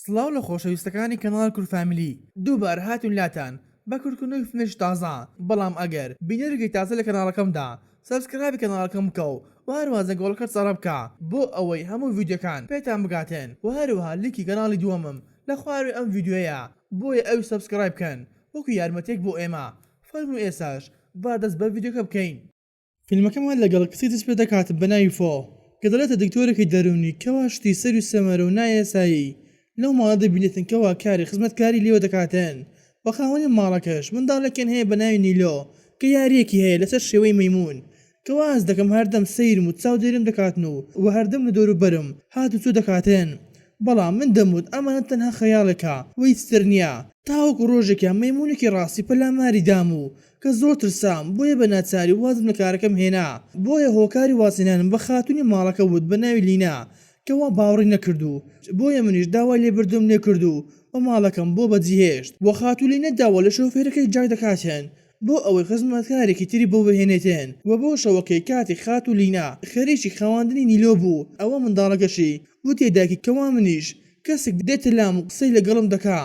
سڵاو لە خۆشەویستەکانی کەناڵ کورد فامیلی دووبارە هاتوین لاتان بە کورتکردنەوەی فیلمێکی تازە بەڵام ئەگەر بینەرێکی تازە لە کەناڵەکەمدا subscribe ی کەناڵەکەم بکە و هەروەها زەنگۆڵەکەت سەڕە بکە بۆ ئەوەی هەموو ڤیدیۆکان پێتان بگاتن وە هەروەها لینکی کەناڵی دووەمم لە خواروی ئەم ڤیدیۆیە بۆیە ئەویش subscribe بکەن وەکو یارمەتیەک بۆ ئێمە فەرموو ئێستاش با دەست بە ڤیدیۆکە بکەین. فیلمەکەمان لەگەڵ کچێک دەست پێدەکات بەناوی فۆ کە دەڵێتە دکتۆرێکی دەروونی کەوا شتی سەیر و سەمەرە و نایاسایی لەو ماڵە دەبینێتن کەوا کاری خزمەتکاری لێوە دەکاتن وە خاوەنی ماڵەکەش منداڵێکیان هەیە بەناوی نیلۆ کە یاریەکی هەیە لەسەر شێوەی مەیموون کەوا هەست دەکەم هەردەم سەیرم و چاودێریم دەکاتن و وە هەردەم لە دەوروبەرم هاتوچۆ دەکاتن بەڵام من دەموت ئەمانە تەنها خەیاڵێکە و هیچ تر نیە. تاوەکو ڕۆژێکیان مەیموونێکی ڕاستی پەلاماری دام و کە زۆر ترسام بۆیە بە ناچاری وازم لە کارەکەم هێنا، بۆیە هۆکاری وازهێنانم بە خاتوونی ماڵەکە وت بە ناوی لینا کە وا باوەڕی نەکرد و بۆیە منیش داوای لێبردنم لێ کرد و و ماڵەکەم بۆ بەجیهێشت و خاتوو لینا داوا لە شۆفێرەکەی جاک دەکاتن بۆ ئەوەی خزمەتکارێکی تری بۆ بهێنێتن و بۆ شەوەکەی کاتێک خاتوو لینا خەریکی خەواندنی نیلۆ بوو ئەوە منداڵەکەشی وتیە دایکی کەوا منیش کەسێک دێتە لام و قسەی لەگەڵم دەکا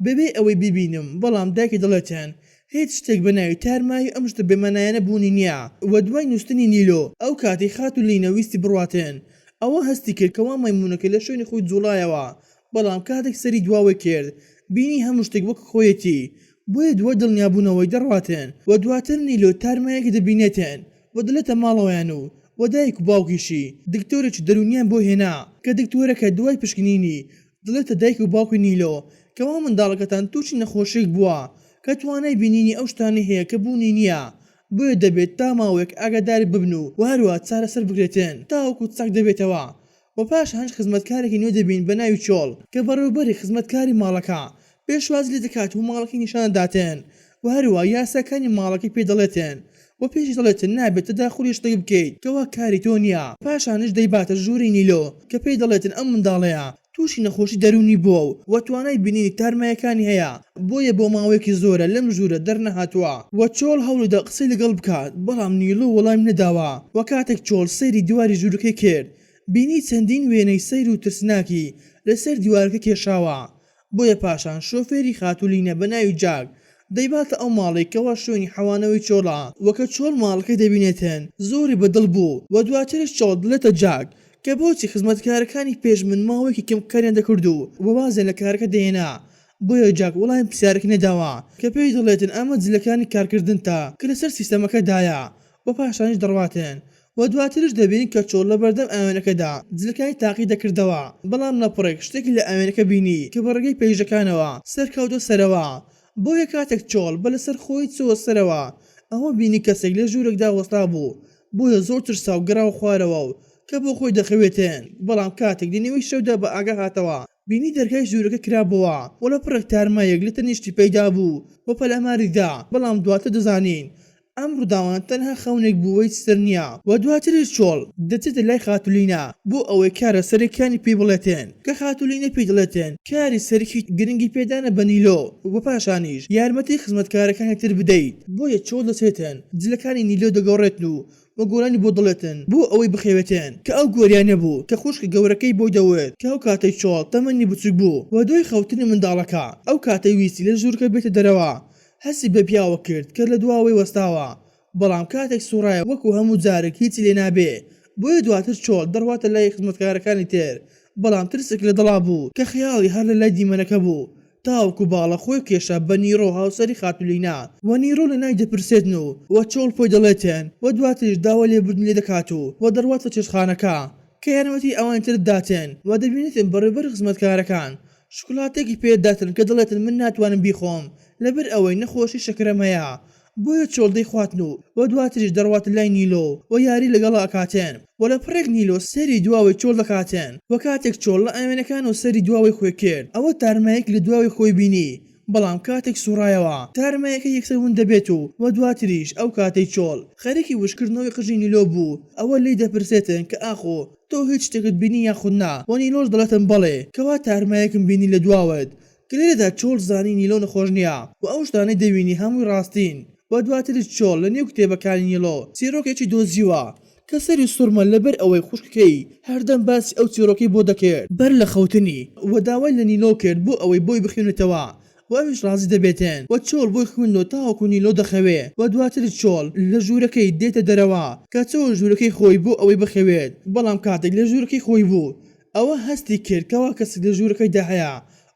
بەبێ ئەوەی بیبینم، بەڵام دایکی دەڵێتن هیچ شتێک بە ناوی تارمایی و ئەم شتە بێمانایانە بوونی نییە و دوای نووستنی نیلۆ ئەو کاتەی خاتوو لینە ویستی بڕواتن ئەوە هەستی کرد کەوا مەیموونەکە لە شوێنی خۆی جوڵایەوە بەڵام کاتێک سەری دواوەی کرد بینی هەموو شتێک وەک خۆیەتی بۆیە دوای دڵنیابوونەوەی دەڕواتن و دواتر نیلۆ تارمایەکی دەبینێتن و دەلێتە ماڵەوەیان و و دایک و باوکیشی دکتۆرێکی دەروونیان بۆ هێنا کە دکتۆرەکە دوای پشکنینی دەڵێتە دایک و باوکی نیلۆ کەوا منداڵەکەتان تووشی نەخۆشیەک بووە کە توانای بینینی ئەو شتانەی هەیە کە بوونی نییە بۆیە دەبێت تا ماوەیەک ئاگاداری ببن و هەروەها چارەسەر بکرێتن تاوەکو چاک دەبێتەوە و پاشانیش خزمەتکارێکی نوێ دەبین بە ناوی چۆڵ کە بەڕێوەبەری خزمەتکاری ماڵەکە پێشوازی لێ دەکات و ماڵەکەی نیشان دەداتن و هەروا یاساکانی ماڵەکەی پێ دەڵێتن و پێشی دەڵێتن نابێت تەداخولی شتێک بکەیت کەوا کاری تۆ نیە پاشانیش دەیباتە ژووری نیلۆ کە پێی دەڵێتن ئەم منداڵەیە تووشی نەخۆشی دەروونی بووە و توانای بینینی تارمایەکانی هەیە بۆیە بۆ ماوەیەکی زۆرە لەم ژوورە دەرنەهاتووە و چۆڵ هەوڵیدا قسەی لەگەڵ بکات بەڵام نیلۆ وەڵامی نەداوە و کاتێک چۆڵ سەیری دیواری ژوورەکەی کرد بینی چەندین وێنەی سەیر و ترسناکی لەسەر دیوارەکە کێشاوە بۆیە پاشان شۆفێری خاتوو لینە بە ناوی جاک دەیباتە ئەو ماڵەی کەوا شوێنی حەوانەوەی چۆڵە و کە چۆڵ ماڵەکەی دەبینێتن زۆری بە دڵ بوو و دواتریش چۆڵ دەڵێتە جاک کە بۆچی خزمەتکارەکانی پێش من ماوەیەکی کەم کاریان دەکرد و وازیان لە کارەکە دەهێنا بۆیە جاک وەڵامی پرسیارەکەی نەداوە کە پێی دەڵێتن ئەمە جلەکانی کارکردنتە کە لەسەر سیستەمەکەدایە و پاشانیش دەڕواتن و دواتریش دەبینین کە چۆڵ لەبەردەم ئاوێنەکەدا جلەکانی تاقی دەکردەوە، بەڵام لەپڕێک شتێکی لە ئاوێنەکە بینی کە بە ڕێگەی پەیژەکانەوە سەرکەوتە سەرەوە، بۆیە کاتێک چۆڵ بە لەسەر خۆی چووە سەرەوە ئەوە بینی کەسێک لە ژوورێکدا وەستابوو، بۆیە زۆر ترسا و گەڕاوە خوارەوە و کە بۆ خۆی دەخەوێتن، بەڵام کاتێک لە نیوەی شەودا بە ئاگا هاتەوە بینی دەرگای ژوورەکە کرابۆوە و لەپڕێک تارمایەک لە تەنیشتی پەیدا بوو و پەلاماری دا، بەڵام دواتر دەزانین ئەم ڕووداوانە تەنها خەونێک بوو و هیچ تر نییە و دواتریش چۆڵ دەچێتە لای خاتوو لینا بۆ ئەوەی کارە سەرەکیانی پێی بڵێتن کە خاتوو لینا پێی دەڵێتن کاری سەرەکی گرنگی پێدانە بە نیلۆ و پاشانیش یارمەتی خزمەتکارەکانی تر بدەیت بۆیە چۆڵ دەچێتن جلەکانی نیلۆ دەگۆڕێتن و و گۆرانی بۆ دەڵێتن بۆ ئەوەی بخەوێتن کە ئەو گۆریانە بوو کە خوشکە گەورەکەی بۆی دەوت کە ئەو کاتەی چۆڵ تەمەنی بچوک بوو و دوای خەوتنی منداڵەکە ئەو کاتەی ویستی لە ژوورەکە بێتە دەرەوە هەستی بە پیاوە کرد کە لە دواوەی وەستاوە، بەڵام کاتێک سوڕایە وەکو هەموو جارێک هیچی لێ نابێ، بۆیە دواتر چۆڵ دەڕواتە لای خزمەتکارەکانی تر، بەڵام ترسێک لە دڵا بوو کە خەیاڵی هەر لە لای دیمەنەکە بوو، تاوەکو باڵە خۆی کێشا بە نیڕۆ هاوسەری خاتوو لینا و نیڕۆ لە ناوی دەپرسێتن و و چۆڵ پۆی دەڵێتن و دواتریش داوای لێبوردنی لێ دەکات و و دەڕواتە چێشتخانەکە کە یارمەتی ئەوانی تر داتن و دەبینێتن بەڕێوبەری خزمەتکارەکان شوکولاتەیەکی پێ داتن کە دەڵێتن من ناتوانم بیخۆم لەبەر ئەوەی نەخۆشی شەکرەم هەیە بۆیە چۆڵ دەیخواتن و وە دواتریش دەڕواتە لای نیلۆ و یاری لەگەڵا ئەکاتن وە لە پڕێک نیلۆ سەیری دواوەی چۆڵ دەکاتن وە کاتێک چۆڵ لە ئاوێنەکانەوە سەیری دواوەی خۆی کرد ئەوە تارمایەک لە دواوەی خۆی بینی بەڵام کاتێک سوڕایەوە تارمایەکە یەکسەر ون دەبێت و وە دواتریش ئەو کاتەی چۆڵ خەریکی وشکردنەوەی قژی نیلۆ بوو ئەوە لێی دەپرسێتن کە ئاخۆ تۆ هیچ شتێکت بینی یاخود نا؟ وە نیلۆش دەڵێتن بەڵێ، کەوا تارمایەکم بینی لە دواوت، کە لێرەدا چۆڵ زانی نیلۆ نەخۆش نیە و ئەو شتانەی دەبینی هەمووی ڕاستین، وە دواتریش چۆڵ لە نێو کتێبەکانی نیلۆ چیڕۆکێکی دۆزیوە. کە سەری سوڕما لەبەر ئەوەی خوشکەکەی هەردەم باسی ئەو چیڕۆکەی بۆ دەکرد بەر لە خەوتنی، وە داوای لە نیلۆ کرد بۆ ئەوەی بۆی بخوێنێتەوە و ئەویش ڕازی دەبێتن و چۆڵ بۆی خوێندەوە تاوەکو نیلۆ دەخەوێ و دواتر چۆڵ لە ژوورەکەی دێتە دەرەوە کە چۆوە ژوورەکەی خۆی بۆ ئەوەی بخەوێت بەڵام کاتێک لە ژوورەکەی خۆی بوو ئەوە هەستی کرد کەوا کەسێک لە ژوورەکەیدا هەیە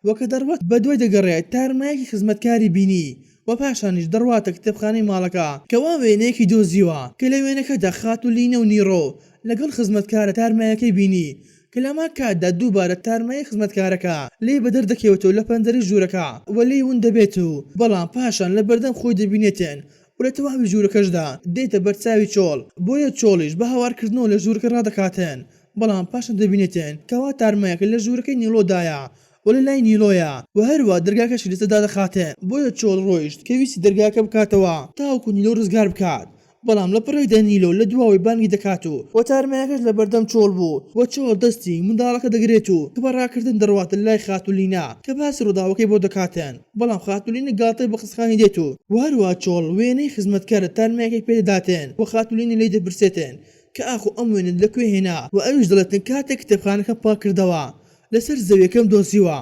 و کە دەڕوات بەدوای دەگەڕێت تارمایەکی خزمەتکاری بینی و پاشانیش دەڕواتە کتێبخانەی ماڵەکە کەوا وێنەیەکی دۆزیوە کە لە وێنەکەدا خاتوو لینە و نیڕۆ لەگەڵ خزمەتکارە تارمایەکەی بینی کە لەهەمان کاتدا دووبارە تارمایی خزمەتکارەکە لێی بەدەر دەکەوێتەوە لە پەنجەرەی ژوورەکە و لێی ون دەبێت و بەڵام پاشان لە بەردەم خۆی دەبینێتن و لە تەواوی ژوورەکەشدا دێتە بەر چاوی چۆڵ بۆیە چۆڵیش بە هاوارکردنەوە لە ژوورەکە ڕادەکاتن بەڵام پاشان دەبینێتن کەوا تارمایەکە لە ژوورەکەی نیڵۆدایە و لە لای نیلۆیە و هەروا دەرگاکەشی لەسەر دادەخاتن بۆیە چۆڵ ڕۆیشت کە ویستی دەرگاکە بکاتەوە تاوەکو نیلۆ ڕزگار بکات بەڵام لە پڕێکدا نیلۆ لە دواوەی بانگی دەکات و و تارمایەکەش لە بەردەم چۆڵ بوو و چۆڵ دەستی منداڵەکە دەگرێت و کە بە ڕاکردن دەڕواتە لای خاتوو لینا کە باسی ڕووداوەکەی بۆ دەکاتن بەڵام خاتوو لینا گاڵتەی بە قسەکانی دێت و و هەروا چۆڵ وێنەی خزمەتکارە تارمایەکەی پێ دەداتن و خاتوو لینا لێی دەپرسێتن کە ئاخۆ ئەم وێنەت لە کوێ هێنا و ئەویش دەڵێتن کاتێک کتێبخانەکەم پاک کردەوە لەسەر زەویەکەم دۆزیوە،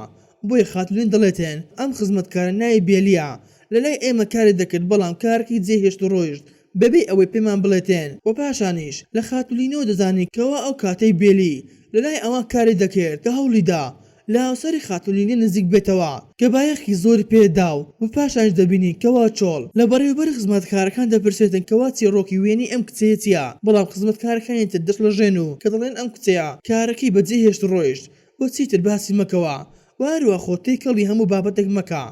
بۆیە خاتوولین دەڵێتن ئەم خزمەتکارە ناوی بێلیە، لەلای ئێمە کاری دەکرد بەڵام کارەکەی جێهێشت و ڕۆیشت بەبێ ئەوەی پێمان بڵێتن و پاشانیش لە خاتوولینەوە دەزانین کەوا ئەو کاتەی بێلی لەلای ئەوان کاری دەکرد کە هەوڵیدا لە هاوسەری خاتوولینە نزیک بێتەوە کە بایەخی زۆری پێدەدا و پاشانیش دەبینین کەوا چۆڵ لە بەڕێوەبەری خزمەتکارەکان دەپرسێتن کەوا چیڕۆکی وێنەی ئەم کچەیە چیە بەڵام خزمەتکارەکانی تر دەشڵەژێن و کە دەڵێن ئەم کچەیە کارەکەی بەجێ هێشت و ڕۆیشت و چیتر باسی مەکەوە و هەروا خۆت تێکەڵی هەموو بابەتێک مەکە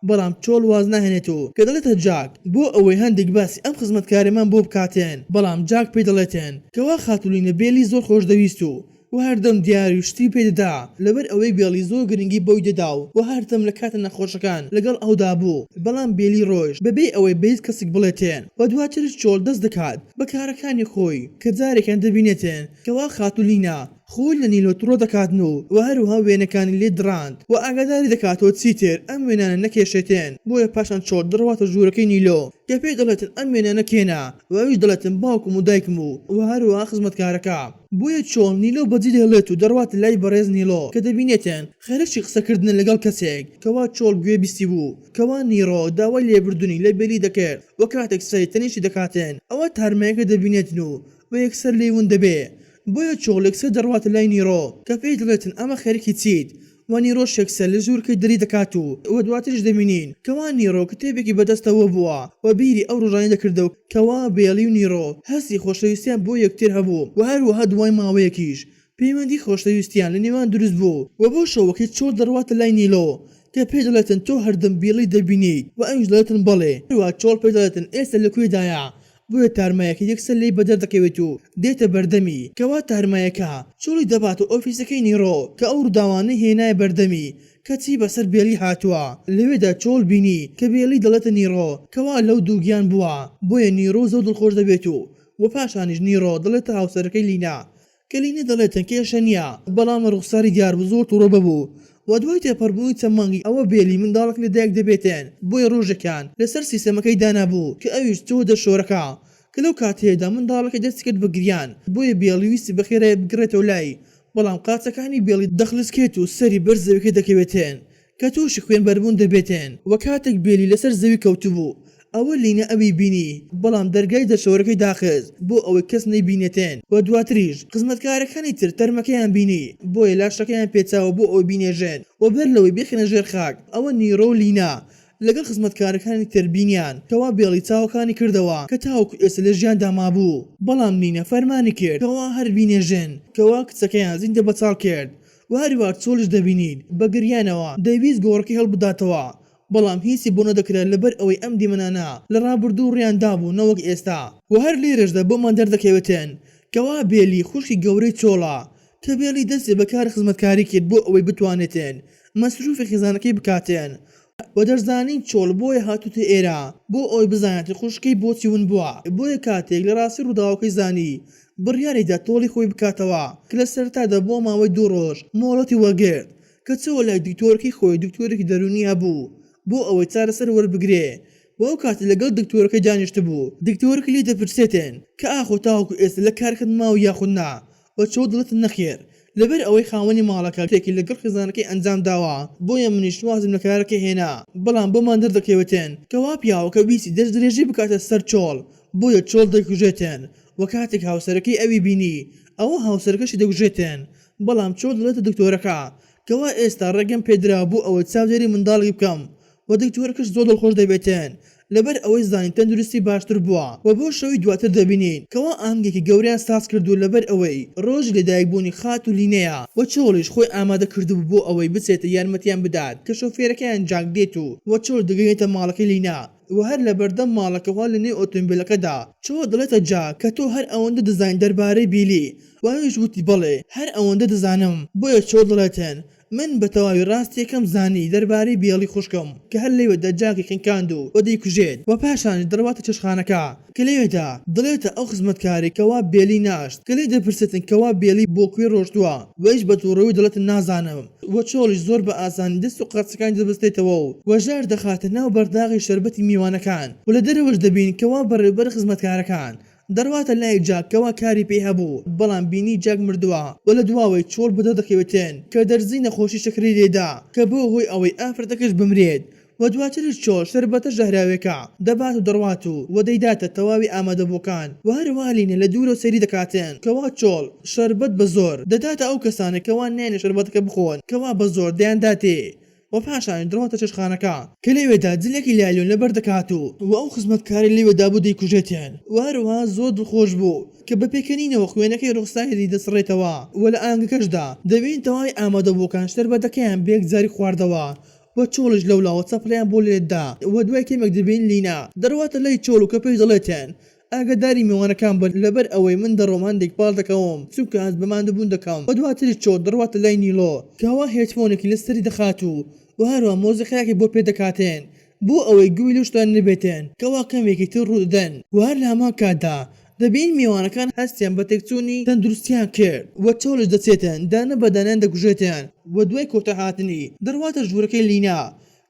بەڵام چۆڵ واز ناهێنێت و کە دەڵێتە جاک بۆ ئەوەی هەندێک باسی ئەم خزمەتکارەمان بۆ بکاتن بەڵام جاک پێی دەڵێتن کەوا خاتوولینە بێلی زۆر خۆشدەویست و و هەردەم دیاری و شتی پێ دەدا لەبەر ئەوەی بێڵی زۆر گرنگی بەوی دەدا و و هەردەم لە کاتە ناخۆشەکان لەگەڵ ئەودا بوو بەڵام بێلی ڕۆیشت بەبێ ئەوەی بە هیچ کەسێک بڵێتێن و دواتریش چۆڵ دەست دەکات بە کارەکانی خۆی کە جارێکیان دەبینێتێن کەوا خاتوو لینا خۆی لە نیلۆ توڕە دەکاتن و و هەروەها وێنەکانی لێ دڕاند و ئاگاداری دەکاتەوە چیتر ئەم وێنانە نەکێشێتێن بۆیە پاشان چۆڵ دەڕواتە ژوورەکەی نیلۆ کە پێی دەڵێتن ئەم وێنانە کێنە و ئەویش دەڵێتن باوکم و دایکم و و هەروەها خزمەتکارەکە. بۆیە چۆڵ نیلۆ بەجێ دەهێڵێت و دەڕواتە لای بەڕێز نیڵۆ کە دەبینێتن خەریکی قسەکردنە لەگەڵ کەسێک کەوا چۆڵ گوێ بیستی بوو کەوا نیڕۆ داوای لێبوردنی لە بێلی دەکرد و کاتێک سەری تەنیشتی دەکاتن ئەوا تارمایەکە دەبینێتن و بە یەکسەر لێی ون دەبێ بۆیە چۆڵ یەکسەر دەڕواتە لای نیڕۆ کە پێی دەڵێتن ئەمە خەریکی چیت و نیڕۆش یەکسەر لە ژوورکەی دەری دەکات و و دواتریش دەبینین کەوا نیڕۆ کتێبێکی بەدەستەوە بووە و بیری ئەو ڕۆژانەی دەکردەوە کەوا بێڵی و نیڕۆ هەستی خۆشەویستیان بۆ یەکتر هەبوو و هەروەها دوای ماوەیەکیش پەیوەندی خۆشەویستیان لە نێوان دروست بوو و بۆ شەوەکەی چۆڵ دەڕواتە لای نیلۆ کە پێی دەڵێتن تۆ هەردەم بیڵی دەبینیت و ئەویش دەڵێتن بەڵێ هەروەها چۆڵ پێی دەڵێتن ئێستا لە کوێدایە بۆیە تارمایەکە یەکسەر لێی بەدەر دەکەوێت و دێتە بەردەمی، کەوا تارمایەکە چۆڵی دەباتە ئۆفیسەکەی نیڕۆ کە ئەو ڕووداوانەی هێنایە بەردەمی کە چی بەسەر بێڵی هاتووە، لەوێدا چۆڵ بینی کە بێڵی دەڵێتە نیڕۆ کەوا لەو دووگیان بووە، بۆیە نیڕۆ زۆر دڵخۆش دەبێت و وە پاشانیش نیڕۆ دەڵێتە هاوسەرەکەی لینا کە لینە دەڵێتن کێشە نیە، بەڵام ڕوخساری دیار بوو زۆر توڕە ببوو و دوای تێپەڕبوونی چەند مانگێک ئەوە بێلی منداڵێک لە دایک دەبێتن بۆیە ڕۆژێکیان لەسەر سیستەمەکەی دانابوو کە ئەویش چووە دەرشۆرەکە کە لەو کاتەیەدا منداڵەکەی دەستی کرد بە گریان بۆیە بێڵی ویستی بە خێرایی بگەڕێتەوە لای بەڵام قاچەکانی بێڵی دەخلیسکێت و سەری بەر زەویەکە دەکەوێتن کە تووشی خوێنبەربوون دەبێتن و کاتێک بێلی لەسەر زەوی کەوتبوو ئەوە لینە ئەوی بینی بەڵام دەرگای دەرشەوەرەکەی داخست بۆ ئەوەی کەس نەیبینێتن و دواتریش خزمەتکارەکانی تر تەرمەکەیان بینی بۆیە لاشەکەیان پێچاوە بۆ ئەوەی بینێژن و بەر لەوەی بیخەنە ژێر خاک ئەوە نیرۆ و لینا لەگەڵ خزمەتکارەکانی تر بینیان کەوا بێڵی چاوەکانی کردەوە کە تاوەکو ئێستا لە ژیاندا مابوو بەڵام لینە فەرمانی کرد کەوا هەر بینێژن کەوا کچەکەیان زیندە بەچاڵ کرد و هەروا چۆڵیش دەبینیت بە گریانەوە دەیویست گۆڕەکەی هەڵبداتەوە بەڵام هیچی بۆ نەدەکرا لەبەر ئەوەی ئەم دیمەنانە لە ڕابردوو ڕوویان دابوو نەوەک ئێستا. وە هەر لێرەشدا بۆمان دەردەکەوێتن کەوا بێلی خوشکی گەورەی چۆڵە کە بێلی دەستی بە کاری خزمەتکاری کرد بۆ ئەوەی بتوانێتن مەسروفی خێزانەکەی بکاتن وە دەشزانین چۆڵ بۆیە هاتووتە ئێرە بۆ ئەوەی بزانێت خوشکەی بۆچی ون بووە بۆیە کاتێک لە ڕاستی ڕووداوەکەی زانی بڕیاریدا تۆڵی خۆی بکاتەوە کە لە سەرەتادا بۆ ماوەی دوو ڕۆژ مۆڵەتی وەرگرت کە چووە لای دکتۆرەکەی خۆی دکتۆرێکی دەروونی هەبوو بۆ ئەوەی چارەسەر وەربگرێ. و ئەو کاتە لەگەڵ دکتۆرەکەی دانیشتبوو، دکتۆرەکە لێی دەپرسێتن کە ئاخۆ تاوەکو ئێستا لە کارەکەت ماوی یاخود نا؟ و چۆڵ دەڵێتن نەخێر لەبەر ئەوەی خاوەنی ماڵەکە تێکی لەگەڵ خێزانەکەی ئەنجام داوە بۆیە منیش وازم لە کارەکە هێنا، بەڵام بۆمان دەردەکەوێتن کەوا پیاوەکە ویستی دەستدرێژی بکاتە سەر چۆڵ بۆیە چۆڵ دەیکوژێتن و کاتێک هاوسەرەکەی ئەوی بینی ئەوە هاوسەرەکەشی دەکوژێتن، بەڵام چۆڵ دەڵێتە دکتۆرەکە کەوا ئێستا ڕێگەم پێدرا بۆ ئەوەی چاودێری منداڵێک بکەم و دکتۆرەکەش زۆر دڵخۆش دەبێتن لەبەر ئەوەی زانی تەندروستی باشتر بووە و بۆ شەوی دواتر دەبینین کەوا ئاهەنگێکی گەورەیان ساز کردووە لەبەر ئەوەی ڕۆژی لەدایک بوونی خاتوو لینەیە و چۆڵیش خۆی ئامادە کردبوو بۆ ئەوەی بچێتە یارمەتیان بدات کە شۆفێرەکەیان جاک دێت و و چۆڵ دەگەیەنێتە ماڵەکەی لینا و هەر لەبەردەم ماڵەکەوه لە نێو ئۆتۆمبێلەکەدا چۆڵ دەڵێتە جاک کە تۆ هەر ئەوەندە دەزانی دەربارەی بیلی و ئەویش وتی بەڵێ هەر ئەوەندە دەزانم بۆیە چۆڵ دەڵێتن من بە تەواوی ڕاستیەکەم زانی دەربارەی بێڵی خوشکم کە هەر لەوێدا جاکی خنکاند و و دەیکوژێت و پاشانیش دەڕواتە چێشتخانەکە کە لەوێدا دەڵێتە ئەو خزمەتکارەی کەوا بێلی ناشت کە لێی دەپرسێتن کەوا بێلی بۆ کوێ ڕۆشتووە و ئەویش بە توڕەیی دەڵێتن نازانم و چۆڵیش زۆر بە ئاسانی دەست و قاچەکانی دەبەستێتەوە و و ژەهر دەخاتە ناو بەرداغی شەربەتی میوانەکان و لە دەرەوەش دەبین کەوا بەڕێوبەری خزمەتکارەکان دەڕواتە لای جاک کەوا کاری پێی هەبوو بەڵام بینی جاک مردووە و لە دواوەی چۆڵ بەدەردەکەوێتن کە دەرزی نەخۆشی شەکرەی لێدا کە بووە هۆی ئەوەی ئافرەتەکەش بمرێت و دواتریش چۆڵ شەربەتە ژەهراوێکە دەبات و دەڕوات و و دەیداتە تەواوی ئامادەبووەکان و هەروەها لینە لە دوورەوە سەیری دەکاتن کەوا چۆڵ شەربەت بە زۆر دەداتە ئەو کەسانەی کەوا نایەنە شەربەتەکە بخۆن کەوا بە زۆر دەیانداتێ و پاشانیش دەڕواتە چێشتخانەکە کە لەوێدا جلێکی لایلۆن لەبەر دەکات و و ئەو خزمەتکارەی لەوێدا بوو دەیکوژێتێن و هەروەها زۆر دڵخۆش بوو کە بە پێکەنینەوە خوێنەکەی ڕوخساری دەسڕێتەوە و لە ئاهەنگەکەشدا دەبینین تەواوی ئامادەبووەکان شەربەتەکەیان بەیەکجاری خواردەوە و چۆڵیش لەولاوە چەپڵەیان بۆ لێدا و دوای کەمێک دەبینین لینا دەڕواتە لای چۆڵ و کە پێی دەڵێتێن ئاگاداری میوانەکان بن لەبەر ئەوەی من دەڕۆم هەندێک پاڵ دەکەوم چونکە هەست بە ماندووبوون دەکەم و دواتریش چۆڵ دەڕواتە لای نیڵۆ کەوا headphone ێکی لە سەری دەخات و و هەروەها مۆزیقایەکی بۆ پێ دەکاتێن بۆ ئەوەی گوێی لەو شتانە نەبێتێن کەوا کەمێکی تر ڕوو دەدەن و هەر لە هەمان کاتدا دەبینین میوانەکان هەستیان بە تێکچوونی تەندروستیان کرد و چۆڵیش دەچێتن دانە بە دانەیان دەکوژێتێن و دوای کۆتا هاتنی دەڕواتە ژوورەکەی لینا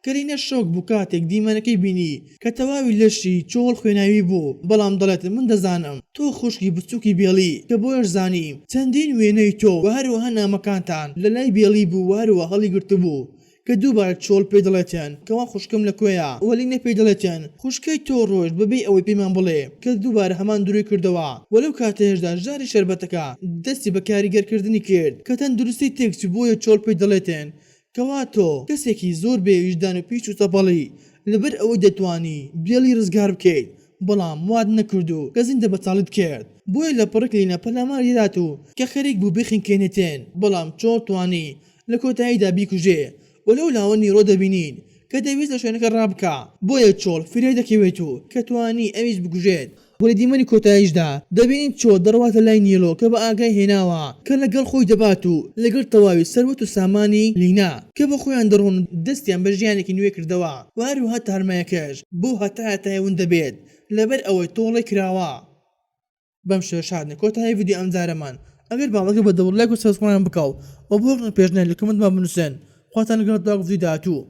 کە لینا شۆک بوو کاتێک دیمەنەکەی بینی کە تەواوی لەشی چۆڵ خوێناوی بوو، بەڵام دەڵێت من دەزانم تۆ خوشکی بچوکی بێڵی کە بۆیەش زانیم چەندین وێنەی تۆ و هەروەها نامەکانتان لەلای بێڵی بوو و هەروەها هەڵیگرتبوو کە دووبارە چۆڵ پێی دەڵێتن کەوا خوشکم لە کوێیە و لینا پێی دەڵێتن خوشکەی تۆ ڕۆیشت بەبێ ئەوەی پێمان بڵێ کە دووبارە هەمان درۆی کردەوە و لەو کاتەیشدا ژاری شەربەتەکە دەستی بە کاریگەرکردنی کرد کە تەندروستی تێکچوو بۆیە چۆڵ پێی دەڵێتن کەوا تۆ کەسێکی زۆر بێ ویژدان و پیس و چەپەڵی، لەبەر ئەوەی دەتوانی بێڵی ڕزگار بکەیت، بەڵام وات نەکرد و کە زیندە بەچاڵیت کرد، بۆیە لە پڕێک لینا پەلاماری دەدات و کە خەریک بوو بیخنکێنێتێن، بەڵام چۆڵ توانی لە کۆتاییدا بیکوژێ و لەو لاوە نیرۆ دەبینین کە دەیویست لە شوێنەکە ڕابکا، بۆیە چۆڵ فریای دەکەوێت و کە توانی ئەویش بکوژێت. و لە دیمەنی کۆتاییشدا دەبینین چۆڵ دەڕواتە لای نیڵۆ کە بە ئاگای هێناوە کە لەگەڵ خۆی دەبات و لەگەڵ تەواوی سەروەت و سامانی لینا کە بە خۆیان دەڕۆن و دەستیان بە ژیانێکی نوێ کردەوە و هەروەها تارمایەکەش بۆ هەتا هەتایە ون دەبێت لەبەر ئەوەی تۆڵەی کراوە. بەم شێوەیەش هاتنە کۆتایی ڤیدیۆی ئەمجارەمان ئەگەر بابەتەکە بە دڵ بوو لایک و subscribe بکە و بۆ پێشنیار لە comment مان بنوسن خواتان لەگەڵ تا ڤیدیۆی داهاتوو.